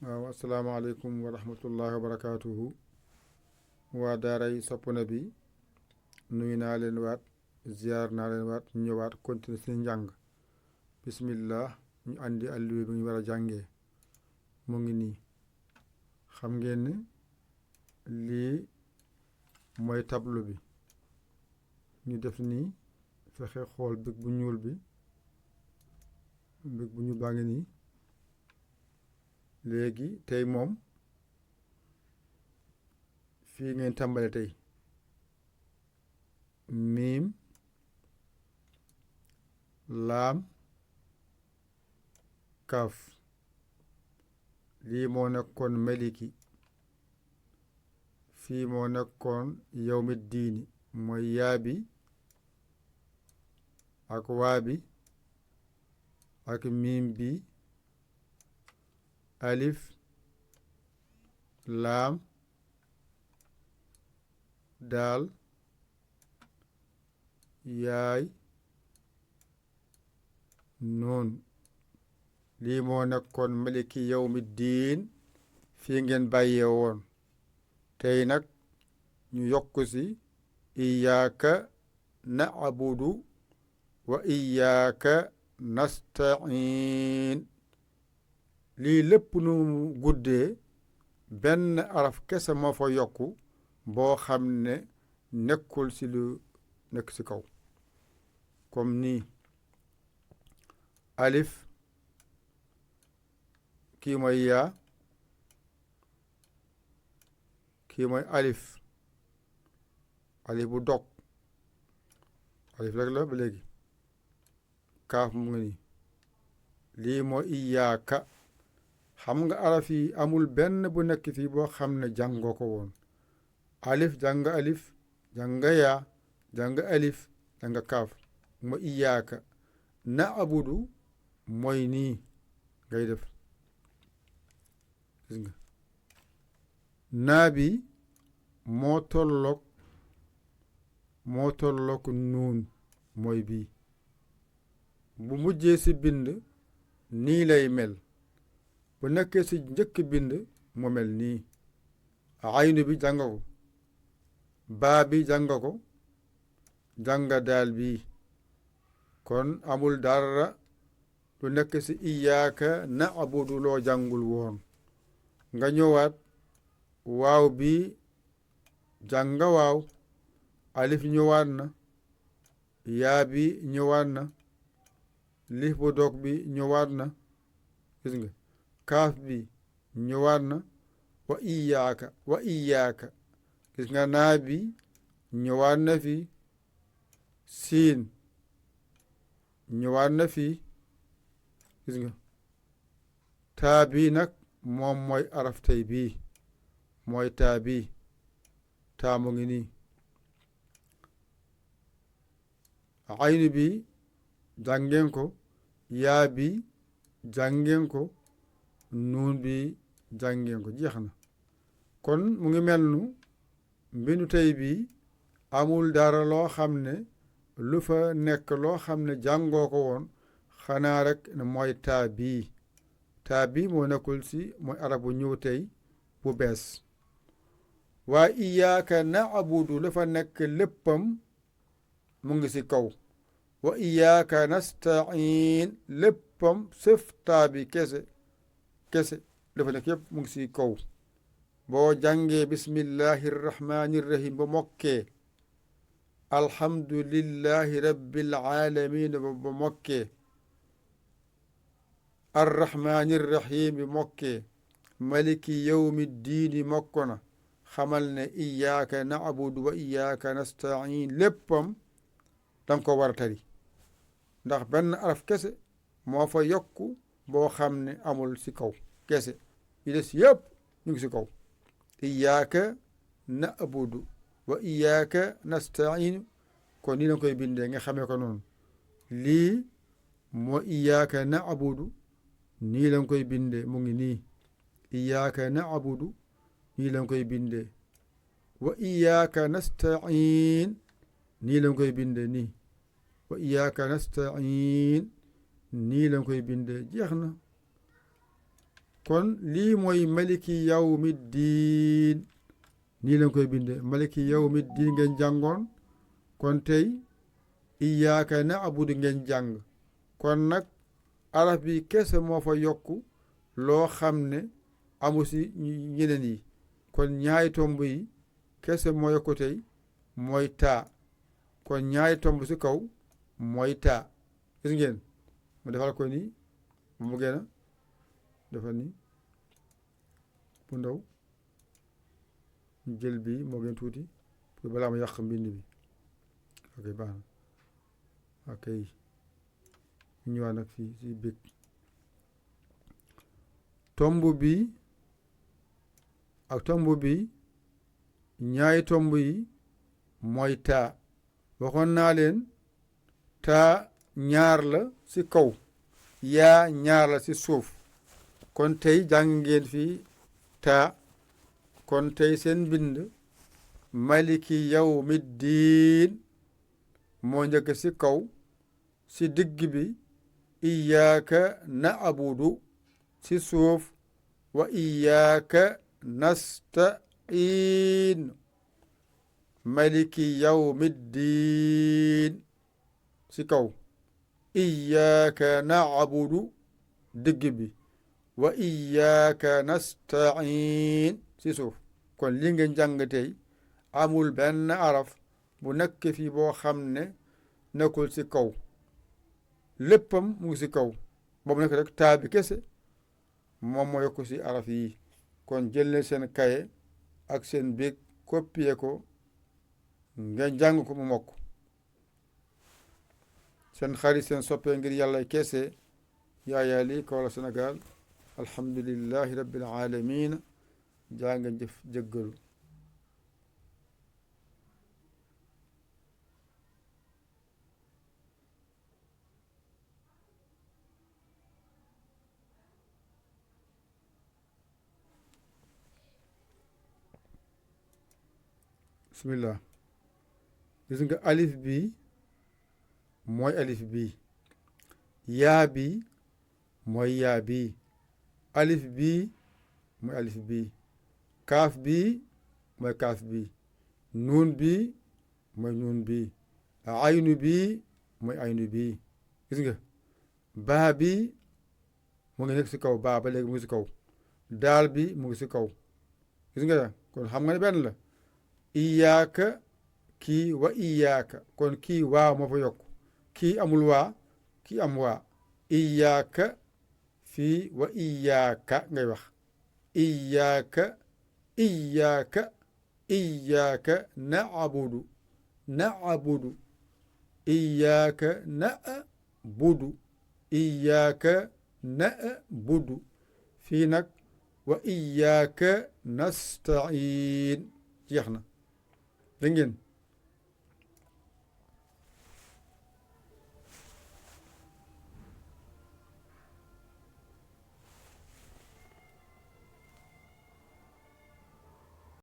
waaw asalaamaaleykum wa rahmatullahi wa barakaatuhu waa daaray Sopp Nabi nuyu naa leen waat ziar naa leen waat ñu ñëwaat continuer suñu njàng bismillah ñu andi alluwa bi ñu war a jàngee mu ngi nii xam ngeen ne lii mooy tableau bi ñu def nii fexe xool big bu ñuul bi big bu ñuul baa ngi nii léegi tey moom fii ngeen tàmbale tey miim laam kaaf lii moo nekkoon meliki fii moo nekkoon yawmi diini mooy yaa bi ak waa bi ak miim bi alif laam daal yaay noon lii moo nekkoon maliki yawmi diin fii ngeen bàyyee woon tey nag ñu yokk si iyaaka na'budu wa iyaaka nasta'in lii lépp nu guddee benn araf kese moo fa yokku boo xam ne nekkul ci lu nekk ci kaw comme nii alif kii mooy yaa kii mooy alif alif bu dog alif rek la ba léegi kaaf mu ngi nii lii mooy iyaaka xam nga araf yi amul benn bu nekk fii boo xam ne jàngoo ko woon alif jàng alif jàng yaa jàng alif jàng kaaf mooy iyaaka na'budu mooy nii ngay def gis nga naa bi moo tolloog nuun mooy bii bu mujjee ci bind nii lay mel bu nekkee ci njëkk bind mu mel nii aynu bi jàng ko baa bi jàng ko jàng daal bi kon amul dara lu nekk ci iyaaka na'budu loo jàngul woon nga ñëwaat waaw bi jàng waaw alif ñëwaat na yaa bi ñëwaat na lif bu dog bi ñëwaat na gis nga kaaf bi ñëwaat na wa iyaaka gis nga naa bi ñëwaat na fi siin ñëwaat na fi gis nga taa bi nag moom mooy araf tey bii mooy taa bi taa mu ngi nii aynu bi jàngeen ko yaa bi jàngeen ko nuun bi jàngeen ko jeex na kon mu ngi mel nu mbindu tey bi amul dara loo xam ne lu fa nekk loo xam ne jàngoo ko woon xanaa rek ne mooy taa bii moo nekkul si mooy arab bu ñëw tey bu bees waa iyaaka na'budu la fa nekk léppam mu ngi si kaw wa iyaaka nasta'in léppam sëf taa bi kese la fa nekk yëpp mu ngi si kaw boo jàngee bismillahi irrahmani irrahim ba mokkee alhamdulillahi rabbil alamin ba mokkee arrahmani irrahim bi mokkee maliki yawmi diini mokko na xamal ne iyaaka na'budu wa iyaaka nasta'in léppam danga ko war a tari ndax benn araf kese moo fa yokku boo xam ne amul ci kaw kese yi des yëpp ñu ngi ci kaw iyaaka na'budu wa iyaaka nasta'in kon nii la koy bindee nga xamee ko noonu lii moo iyaaka na'budu nii la koy bindee mu ngi nii iyaaka na'budu nii la koy bindee wa iyaaka nasta'in nii la koy bindee nii wa iyyaka nasta'in nii lañ koy bindee jeex na kon lii mooy maliki yawmi diin nii lañ koy bindee maliki yawmi diin ngeen jàngoon kon tey iyyaka na'budu ngeen jàng kon nag araf bi kese moo fa yokku loo xam ne amu si ñeneen yi kon ñaari tomb yi kese moo yokku tey mooy taa kon ñaari tomb si kaw mooy taa gis ngeen mu defal ko nii mu gën a defal nii bu ndaw ñu jël bi moo gën tuuti pour balaa ma yàq mbind bi ok baax na ok ñu ñëwaat nag fii si big tomb bi ak tomb bi ñaari tomb yi mooy taa waxoon naa leen taa ñaar la si kaw yaa ñaar la si suuf kon tey jàng ngeen fii taa kon tey seen bind maliki yawmi diin moo njëkk si kaw si digg bi iyyaka na'budu si suuf wa iyyaka nasta'in maliki yawmi diin si kaw iyyaka na'budu digg bi wa iyyaka nasta'in si suuf kon li ngeen jàng tey amul benn araf bu nekk fii boo xam ne nekkul si kaw léppam mu ngi si kaw boobu nekk rek taa bi kese moom moo yokku si araf yi kon jël leen seen kaye ak seen bic copier ko ngeen jàng ko mu mokk seen xarit seen soppee ngir yàlla kese Yaya Ly Kaolack Sénégal alhamdulillahi rabbil alamin jaa ngeen jëf jëggalu bismillah gis nga alif bi mooy alif bi yaa bi mooy yaa bi alif bi mooy alif bi kaaf bi mooy kaaf bi nuun bi mooy nuun bi aynu bi mooy aynu bi gis nga baa bi mu ngi nekk si kaw baa ba léegi mu ngi si kaw daal bi mu ngi si kaw gis nga kon xam nga ne benn la iyaaka kii wa iyaaka kon kii waa moo fa yokk kii amul waa kii am waa iyaaka fii wa iyaaka ngay wax iyaaka iyaaka iyaaka na'budu na'budu iyaaka na'budu iyaaka na'budu fii nag wa iyaaka nasta'in jeex na dégg ngeen